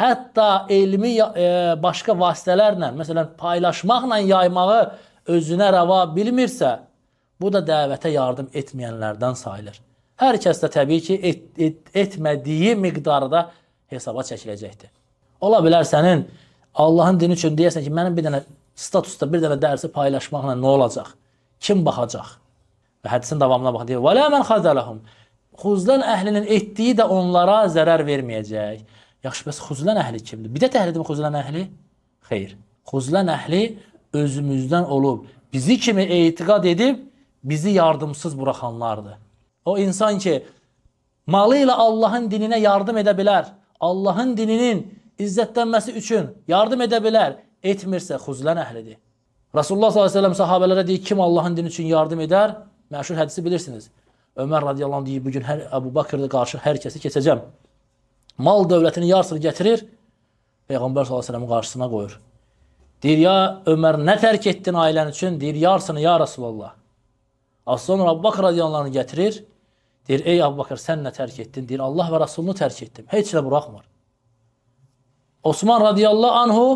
Hətta elmi başqa vasitələrlə, məsələn, paylaşmaqla yaymağı özünə rəva bilmirsə, bu da dəvətə yardım etməyənlərdən sayılır. Hər kəs də təbii ki, etmədiyi miqdarda hesaba çəkiləcəkdir. Ola bilər sənin Allahın dini üçün deyəsən ki, mənim bir dənə statusda bir dənə dərsi paylaşmaqla nə olacaq? Kim baxacaq? Və hədisin davamına baxın. Deyir, وَلَا مَنْ خَذَلَهُمْ. Xuzlan əhlinin etdiyi də onlara zərər verməyəcək. Yaxşı, bəs xuzlan əhli kimdir? Bidət əhlidirmi xuzlan əhli? Xeyr. Xuzlan əhli özümüzdən olub, bizi kimi etiqad edib, bizi yardımsız buraxanlardır. O insan ki, malı ilə Allahın dininə yardım edə bilər, Allahın dininin izzətlənməsi üçün yardım edə bilər, etmirsə xuzlan əhlidir. Rasulullah sallallahu əleyhi və səlləm sahabələrə deyir, kim Allahın dini üçün yardım edər? Məşhur hədisi bilirsiniz. Ömər radiyallahu anh deyir, bugün hər Əbu Bakır'a qarşı hər kəsi keçəcəm. Mal dövlətinin yarısını gətirir, Peyğəmbər sallallahu əleyhi və səlləmin qarşısına qoyur. Deyir, ya Ömər, nə tərk etdin ailən üçün? Deyir, yarısını ya Rasulullah. Az sonra Əbu Bakır radiyallahu anh'ı gətirir. Deyir, ey Əbu Bakır, sən nə tərk etdin? Deyir, Allah və Rasulunu tərk etdim. Heç nə buraxmır. Osman radiyallahu anhu,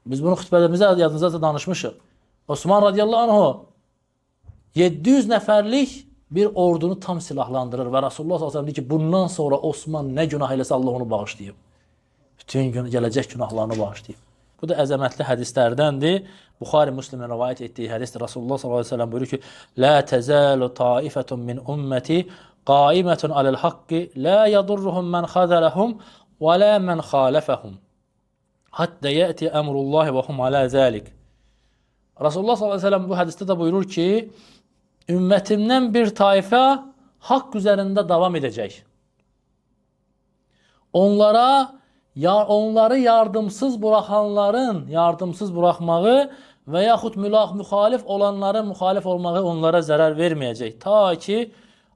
biz bunu xütbələrimizdə yadınızda da danışmışıq. Osman radiyallahu anhu 700 nəfərlik bir ordunu tam silahlandırır və Rasulullah sallallahu əleyhi və səlləm deyir ki, bundan sonra Osman nə günah eləsə Allah onu bağışlayıb. Bütün gün gələcək günahlarını bağışlayıb. Bu da əzəmətli hədislərdəndir. Buxari Müslimin rivayet etdiyi hədisdir. Rasulullah sallallahu əleyhi və səlləm buyurur ki: "La tazalu taifetun min ummeti qaimetun alel hakki la yadurruhum men khazalahum və la men khalafahum hatta yati emrullah və hum ala zalik." Rasulullah sallallahu əleyhi və səlləm bu hədisdə də buyurur ki, ümmətimdən bir tayfa haqq üzərində davam edəcək. Onları yardımsız buraxanların yardımsız buraxmağı və yaxud müxalif olanların müxalif olmağı onlara zərər verməyəcək. Ta ki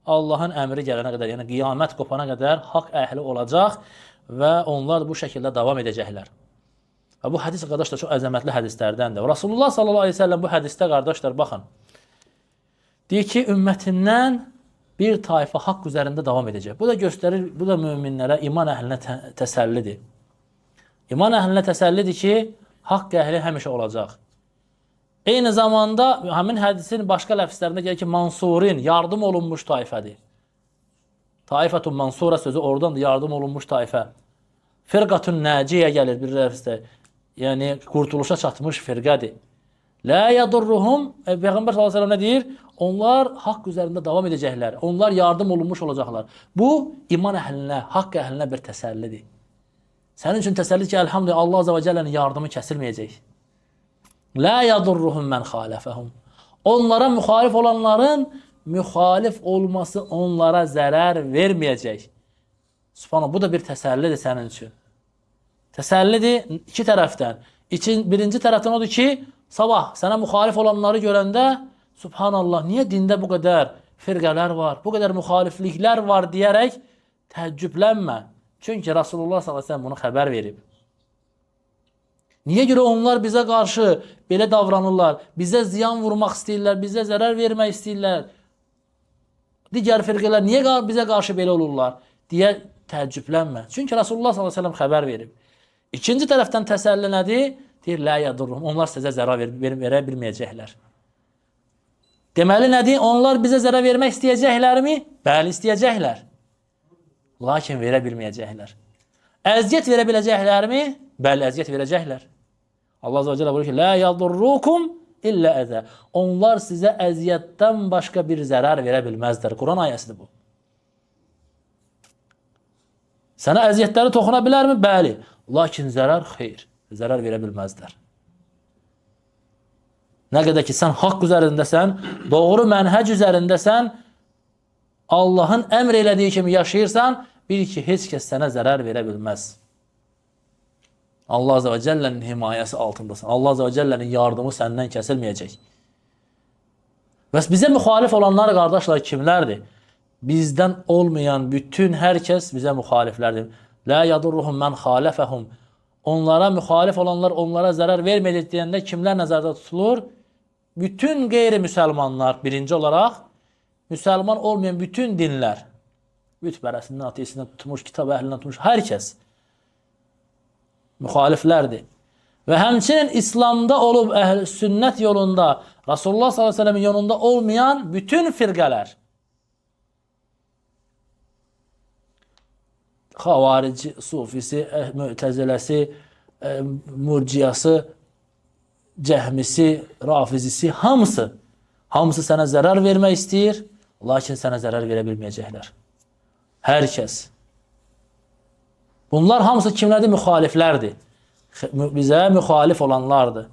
Allahın əmri gələnə qədər, yəni qiyamət qopana qədər haqq əhli olacaq və onlar bu şəkildə davam edəcəklər. Və bu hədis qardaşlar çox əzəmətli hədislərdəndir. Rasulullah sallallahu əleyhi və səlləm bu hədisdə qardaşlar baxın. Deyir ki, ümmətindən bir tayfa haqq üzərində davam edəcək. Bu da göstərir, bu da möminlərə, iman əhlinə təsəllidir. İman əhlinə təsəllidir ki, haqq əhli həmişə olacaq. Eyni zamanda həmin hədisin başqa ləfslərində gəlir ki, mansurin, yardım olunmuş tayfədir. Taifətun mansura sözü oradandır, yardım olunmuş tayfə. Firqatun naciyə gəlir bir ləfsdə. Yəni qurtuluşa çatmış firqədir. La yadurruhum, Peyğəmbər sallallahu əleyhi və səlləm nə deyir? Onlar haqq üzərində davam edəcəklər. Onlar yardım olunmuş olacaqlar. Bu iman əhlinə, haqq əhlinə bir təsəllidir. Sənin üçün təsəllidir ki, elhamdülillah Allah azza və cəllənin yardımı kəsilməyəcək. La yadurruhum men xalafahum. Onlara müxalif olanların müxalif olması onlara zərər verməyəcək. Subhanallah, bu da bir təsəllidir sənin üçün. Təsəllidir iki tərəfdən. Birinci tərəfdən odur ki, sabah sənə müxalif olanları görəndə Subhanallah, niyə dində bu qədər firqələr var, bu qədər müxalifliklər var deyərək təəccüblənmə. Çünki Rasulullah sallallahu əleyhi və səlləm bunu xəbər verib. Niyə görə onlar bizə qarşı belə davranırlar, bizə ziyan vurmaq istəyirlər, bizə zərər vermək istəyirlər? Digər firqələr niyə bizə qarşı belə olurlar deyə təəccüblənmə. Çünki Rasulullah sallallahu əleyhi və səlləm xəbər verib. İkinci tərəfdən təsəlli nədir? Deyir, la yadurruhum. Onlar sizə zərər verə bilməyəcəklər. Deməli nədir? Onlar bizə zərər vermək istəyəcəklərmi? Bəli, istəyəcəklər. Lakin verə bilməyəcəklər. Əziyyət verə biləcəklərmi? Bəli, əziyyət verəcəklər. Allah azza və cəllə buyurur ki, la yadurrukum illə əzə. Onlar sizə əziyyətdən başqa bir zərər verə bilməzlər. Quran ayəsidir bu. Sənə əziyyətləri toxuna bilərmi? Bəli. Lakin zərər xeyr. Zərər verə bilməzlər. Nə qədər ki sən haqq üzərindəsən, doğru mənhəc üzərindəsən, Allahın əmr elədiyi kimi yaşayırsan, bil ki, heç kəs sənə zərər verə bilməz. Allah azza və cəllənin himayəsi altındasan. Allah azza və cəllənin yardımı səndən kəsilməyəcək. Bəs bizə müxalif olanlar qardaşlar kimlərdir? Bizdən olmayan bütün hər kəs bizə müxaliflərdir. La yadurruhum men xalafahum. Onlara müxalif olanlar onlara zərər verməyəcək deyəndə kimlər nəzərdə tutulur? Bütün qeyri-müsəlmanlar birinci olaraq, müsəlman olmayan bütün dinlər, bütpərəsindən, ateisindən tutmuş, kitab əhlindən tutmuş hər kəs. Müxaliflərdir. Və həmçinin İslamda olub əhl-i sünnət yolunda, Rasulullah sallallahu əleyhi və səlləmin yolunda olmayan bütün firqələr. Xavarici, sufisi, mü'təziləsi, murciyası, cəhmisi, rafizisi, hamısı sənə zərər vermək istəyir, lakin sənə zərər verə bilməyəcəklər. Hər kəs. Bunlar hamısı kimlərdir? Müxaliflərdir. Bizə müxalif olanlardır.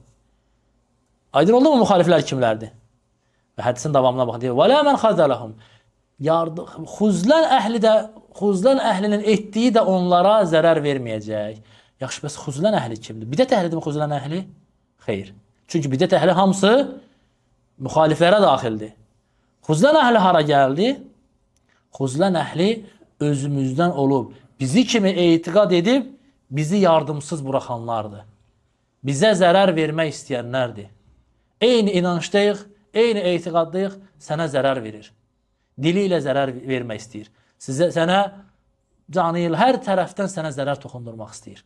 Aydın oldu mu müxaliflər kimlərdir? Və hədisin davamına baxın. Deyir, وَلَا مَنْ خَذَلَهُمْ. Xuzlən əhli də, xuzlən əhlinin etdiyi də onlara zərər verməyəcək. Yaxşı, bəs xuzlən əhli kimdir? Bidət əhlidir mi xuzlən əhli? Xeyr. Çünki bidət əhli hamısı müxaliflərə daxildir. Xuzlən əhli hara gəldi? Xuzlən əhli özümüzdən olub, bizi kimi etiqad edib, bizi yardımsız buraxanlardır. Bizə zərər vermək istəyənlərdir. Eyni inancdayıq, eyni etiqaddayıq, sənə zərər verir. Dili ilə zərər vermək istəyir. Sizə, sənə canı ilə, hər tərəfdən sənə zərər toxundurmaq istəyir.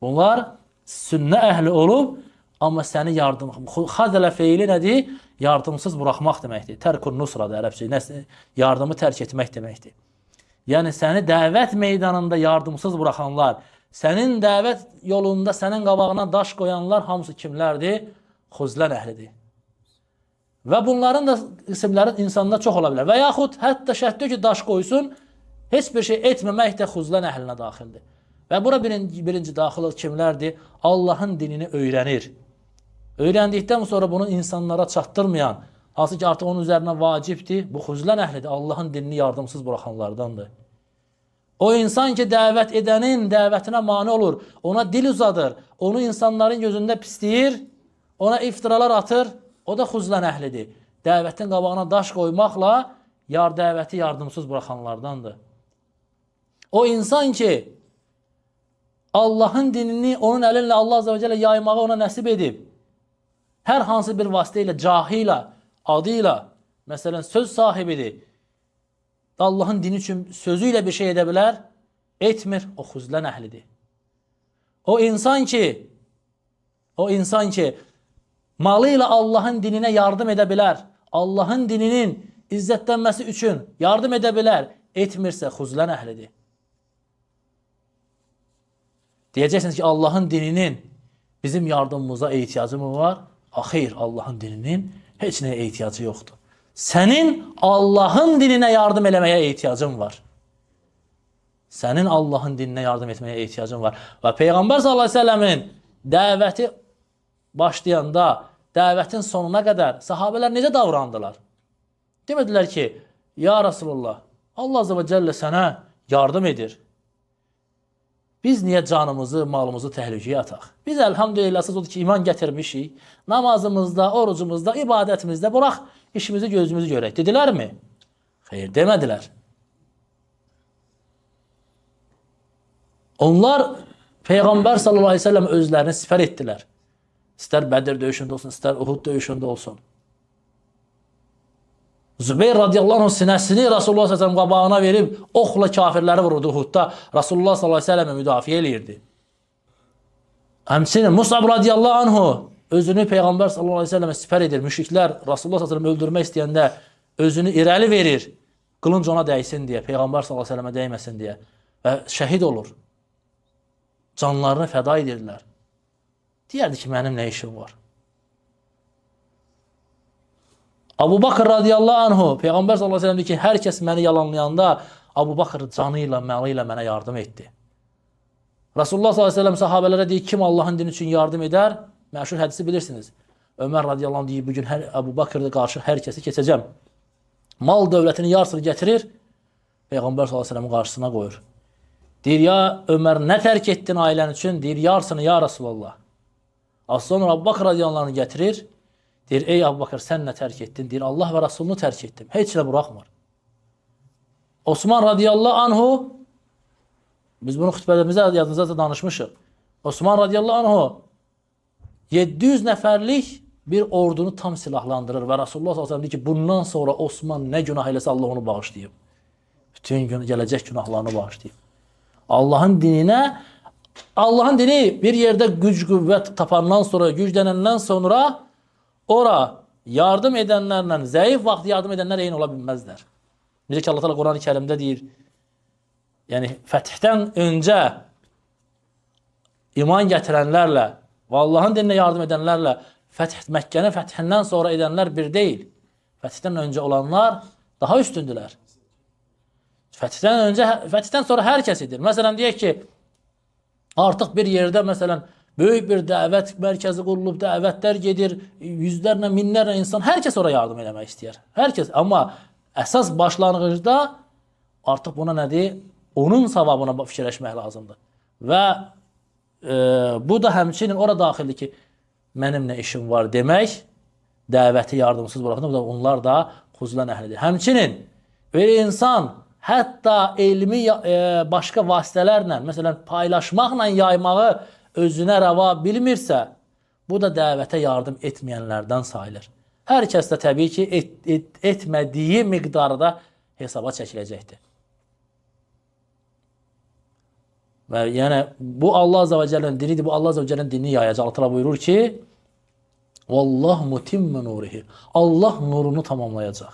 Bunlar sünnə əhli olub, amma səni yardım... Xazələ feili nədir? Yardımsız buraxmaq deməkdir. Tərkun nusradır ərəbcə. Yardımı tərk etmək deməkdir. Yəni səni dəvət meydanında yardımsız buraxanlar, sənin dəvət yolunda sənin qabağına daş qoyanlar hamısı kimlərdir? Xuzlən əhlidir. Və bunların da isimləri insanda çox ola bilər. Və yaxud hətta şərt deyil ki, daş qoysun, heç bir şey etməmək də xuzlən əhlinə daxildir. Və bura birinci daxil kimlərdir? Allahın dinini öyrənir. Öyrəndikdən sonra bunu insanlara çatdırmayan, hansı ki artıq onun üzərinə vacibdir, bu xuzlən əhlidir, Allahın dinini yardımsız buraxanlardandır. O insan ki, dəvət edənin dəvətinə mane olur, ona dil uzadır, onu insanların gözündə pisləyir, ona iftiralar atır, o da xuzlən əhlidir. Dəvətin qabağına daş qoymaqla dəvəti yardımsız buraxanlardandır. O insan ki, Allahın dinini onun əlinlə Allah Azze və Cəllə yaymağı ona nəsib edib, hər hansı bir vasitə ilə, cahı ilə, adı ilə, məsələn, söz sahibidir, Allahın dini üçün sözü ilə bir şey edə bilər, etmir, o xuzlən əhlidir. O insan ki, malı ilə Allahın dininə yardım edə bilər, Allahın dininin izzətlənməsi üçün yardım edə bilər, etmirsə xuzlən əhlidir. Deyəcəksiniz ki, Allahın dininin bizim yardımımıza ehtiyacı mı var? Xeyr, Allahın dininin heç nəyə ehtiyacı yoxdur. Sənin Allahın dininə yardım eləməyə ehtiyacın var. Sənin Allahın dininə yardım etməyə ehtiyacın var. Və Peyğəmbər sallallahu əleyhi və səlləmin dəvəti başlayanda, dəvətin sonuna qədər sahabələr necə davrandılar? Demədilər ki, ya Rasulullah, Allah Azze və Cəllə sənə yardım edir. Biz niyə canımızı, malımızı təhlükəyə ataq? Biz əlhamdülillah əsas odur ki, iman gətirmişik. Namazımızda, orucumuzda, ibadətimizdə bıraq işimizi, gözümüzü görək. Dedilərmi? Xeyr, demədilər. Onlar Peyğəmbər sallallahu əleyhi və səlləm özlərini sipər etdilər. İstər Bədir döyüşündə olsun, istər Uhud döyüşündə olsun. Zübeyir radiyallahu anh sinəsini Rasulullah sallallahu əleyhi və səlləm qabağına verib oxla kafirləri vururdu Uhudda. Rasulullah sallallahu əleyhi və səlləmi müdafiə eləyirdi. Həmçinin Musab radiyallahu anhu özünü Peyğəmbər sallallahu əleyhi və səlləmə sipər edir. Müşriklər Rasulullah sallallahu əleyhi və səlləm öldürmək istəyəndə özünü irəli verir. Qılınc ona dəysin deyə, Peyğəmbər sallallahu əleyhi və səlləmə dəyməsin deyə və şəhid olur. Canlarını fəda edirlər. Deyərdi ki, mənim nə işim var? Abu Bakr radiyallahu anhu, Peyğəmbər sallallahu əleyhi və səlləm deyir ki, hər kəs məni yalanlayanda Abu Bakr canı ilə, malı ilə mənə yardım etdi. Rasulullah sallallahu əleyhi və səlləm sahabələrə deyir, kim Allahın dini üçün yardım edər? Məşhur hədisi bilirsiniz. Ömər radiyallahu anh deyir, bugün Abu Bakr'a qarşı hər kəsi keçəcəm. Mal dövlətinin yarısını gətirir, Peyğəmbər sallallahu əleyhi və səlləmin qarşısına qoyur. Deyir, ya Ömər, nə tərk etdin ailən üçün? Deyir, yarısını ya Rasulullah. Az sonra Abu Bakr radiyallahu anh'ı gətirir. Deyir, ey Abu Bakr, sən nə tərk etdin? Deyir, Allah və Rasulunu tərk etdim. Heç nə buraxmır. Osman radiyallahu anhu, biz bunu xütbələrimizdə yadınızda da danışmışıq. Osman radiyallahu anhu 700 nəfərlik bir ordunu tam silahlandırır və Rasulullah sallallahu əleyhi və səlləm deyir ki, bundan sonra Osman nə günah eləsə Allah onu bağışlayıb. Bütün gün gələcək günahlarını bağışlayıb. Allahın dininə Allahın dini bir yerdə güc qüvvət tapandan sonra, güclənəndən sonra ora yardım edənlərlə zəif vaxt yardım edənlər eyni ola bilməzlər. Necə ki Allah Teala Quran-ı Kərimdə deyir, yəni fəthdən öncə iman gətirənlərlə və Allahın dininə yardım edənlərlə Məkkənin fəthindən sonra edənlər bir deyil. Fəthdən öncə olanlar daha üstündülər. Fəthdən öncə, fəthdən sonra hər kəs edir. Məsələn deyək ki, artıq bir yerdə məsələn böyük bir dəvət mərkəzi qurulub, dəvətlər gedir, yüzlərlə, minlərlə insan, hər kəs ora yardım eləmək istəyir. Hər kəs. Amma əsas başlanğıcda artıq buna nədir? Onun savabına fikirləşmək lazımdır. Və bu da həmçinin ora daxildir ki, mənim nə işim var demək, dəvəti yardımsız buraxın, bu da onlar da xuzlan əhlidir. Həmçinin bir insan hətta elmi başqa vasitələrlə, məsələn paylaşmaqla yaymağı özünə rəva bilmirsə, bu da dəvətə yardım etməyənlərdən sayılır. Hər kəs də təbii ki, etmədiyi miqdarda hesaba çəkiləcəkdir. Və yəni bu Allah Azza və Cəllənin dinidir, bu Allah Azza və Cəllənin dinini yayacaq. Allah Teala buyurur ki, Vallahu mutimmu nurihi. Allah nurunu tamamlayacaq.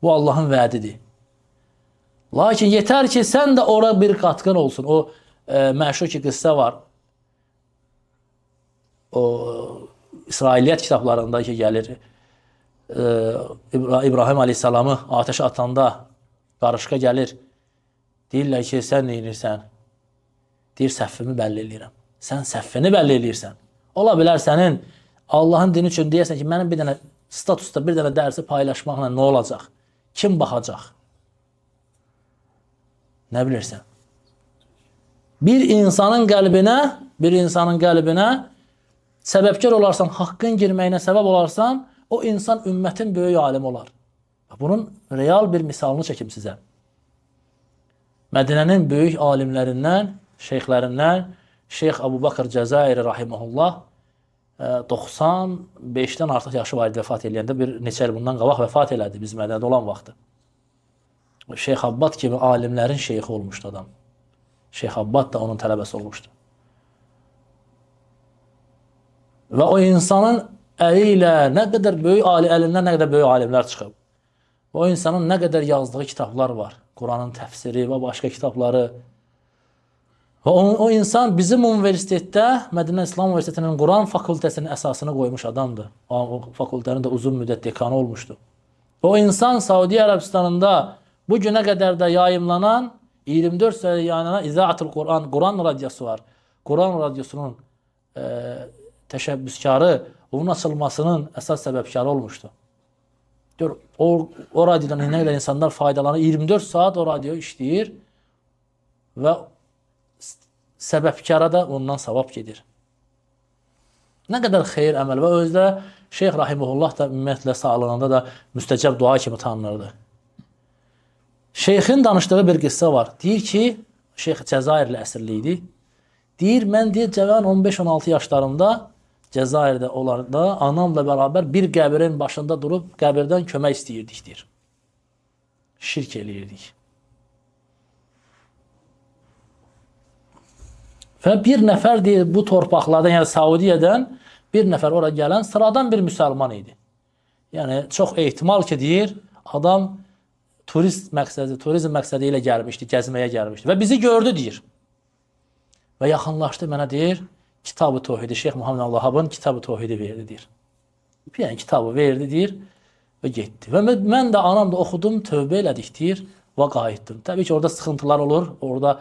Bu Allahın vədidir. Lakin yetər ki, sən də ora bir qatqın olsun. O məşhur ki, qıssə var. O İsrailiyyat kitablarında ki, gəlir. İbrahim Aleyhisselamı ateşə atanda qarışqa gəlir. Deyirlər ki, sən nə edirsən? Deyir, səhvimi bəlli eləyirəm. Sən səhvini bəlli eləyirsən. Ola bilər sənin Allahın dini üçün deyəsən ki, mənim bir dənə statusda bir dənə dərsi paylaşmaqla nə olacaq? Kim baxacaq? Nə bilirsən? Bir insanın qəlbinə səbəbkar olarsan, haqqın girməyinə səbəb olarsan, o insan ümmətin böyük alimi olar. Bunun real bir misalını çəkim sizə. Mədinənin böyük alimlərindən, şeyxlərindən Şeyx Əbu Bakr Cəzairi rahimehullah 95-dən artıq yaşı var idi vəfat eləyəndə, bir neçə il bundan qabaq vəfat elədi biz Mədinədə olan vaxtı. Şeyx Abbad kimi alimlərin şeyxi olmuşdu adam. Şeyx Abbad da onun tələbəsi olmuşdu. Və o insanın əli ilə nə qədər böyük əlindən nə qədər böyük alimlər çıxıb. Və o insanın nə qədər yazdığı kitablar var. Quranın təfsiri və başqa kitabları. Və o insan bizim universitetdə, Mədinə İslam Universitetinin Quran fakültəsinin əsasını qoymuş adamdır. O fakültənin də uzun müddət dekanı olmuşdu. O insan Saudi Ərəbistanında bu günə qədər də yayımlanan, 24 sənə yayımlanan İzaatul Quran, Quran radiosu var. Quran radiosunun təşəbbüskarı, onun açılmasının əsas səbəbkarı olmuşdu. Gör, o radiodan nə qədər insanlar faydalanır. 24 saat o radio işləyir və səbəbkara da ondan savab gedir. Nə qədər xeyir əməl və özdə Şeyx Rahimehullah da ümumiyyətlə sağlığında da müstəcəb dua kimi tanınırdı. Şeyxin danışdığı bir qıssə var. Deyir ki, Şeyx Cəzairli əsirli idi. Deyir, mən deyir, cavan 15-16 yaşlarımda Cəzairdə olarda anamla bərabər bir qəbirin başında durub qəbirdən kömək istəyirdik, deyir. Şirk eləyirdik. Və bir nəfər deyir, bu torpaqlardan, yəni Saudiyyədən bir nəfər ora gələn sıradan bir müsəlman idi. Yəni çox ehtimal ki, deyir, adam turizm məqsədi ilə gəlmişdi, gəzməyə gəlmişdi və bizi gördü, deyir. Və yaxınlaşdı mənə, deyir, Kitab-ı Tohidi, Şeyx Muhammed Abdülvahhabın Kitab-ı Tohidi verdi, deyir. Bir yəni kitabı verdi, deyir və getdi. Və mən də anam da oxudum, tövbə elədik, deyir və qayıtdım. Təbii ki, orada sıxıntılar olur, orada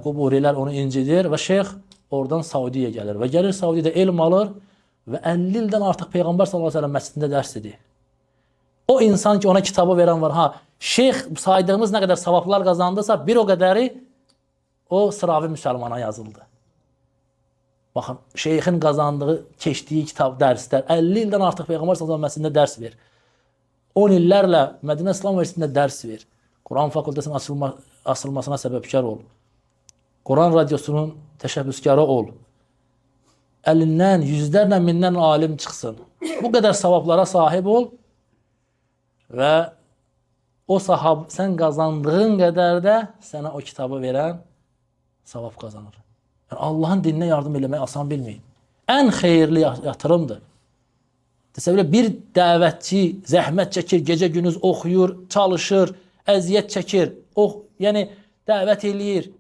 quburilər onu incidir və şeyx oradan Saudiyə gəlir və gəlir Saudiyyədə elm alır və 50 ildən artıq Peyğəmbər sallallahu əleyhi və səlləm məscidində dərs edir. O insan ki, ona kitabı verən var, ha, şeyx saydığımız nə qədər savablar qazandısa, bir o qədəri o sıravi müsəlmana yazıldı. Baxın, şeyxin qazandığı, keçdiyi kitab, dərslər, 50 ildən artıq Peyğəmbər sallallahu əleyhi və səlləm məscidində dərs ver. 10 illərlə Mədinə İslam Universitetində dərs ver. Quran fakültəsinin açılmasına səbəbkar ol. Quran radiosunun təşəbbüskarı ol. Əlindən yüzlərlə, minlərlə alim çıxsın. Bu qədər savablara sahib ol və o sahab, sən qazandığın qədər də sənə o kitabı verən savab qazanır. Yəni, Allahın dininə yardım eləmək asan bilməyin. Ən xeyirli yatırımdır. Təsəvvür elə, bir dəvətçi zəhmət çəkir, gecə gündüz oxuyur, çalışır, əziyyət çəkir, yəni dəvət eləyir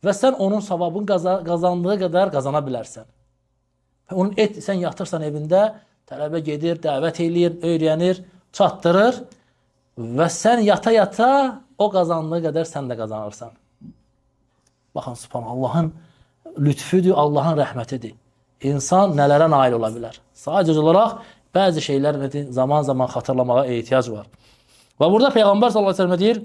və sən onun savabını qazandığı qədər qazana bilərsən. Onun sən yatırsan evində, tələbə gedir, dəvət eləyir, öyrənir, çatdırır və sən yata-yata o qazandığı qədər sən də qazanırsan. Baxın, subhanallah, Allahın lütfüdür, Allahın rəhmətidir. İnsan nələrə nail ola bilər? Sadəcə olaraq bəzi şeylər zaman-zaman xatırlamağa ehtiyac var. Və burada Peyğəmbər sallallahu əleyhi və səlləm deyir: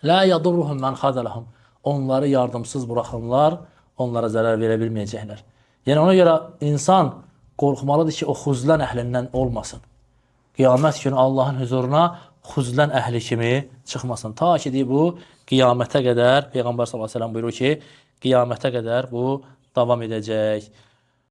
"La yadurruhum men khazalahum." Onları yardımsız buraxanlar onlara zərər verə bilməyəcəklər. Yəni ona görə insan qorxmalıdır ki, o xuzlən əhlindən olmasın. Qiyamət günü Allahın huzuruna xuzlən əhli kimi çıxmasın. Ta ki deyir, bu qiyamətə qədər Peyğəmbər sallallahu əleyhi və səlləm buyurur ki, qiyamətə qədər bu davam edəcək.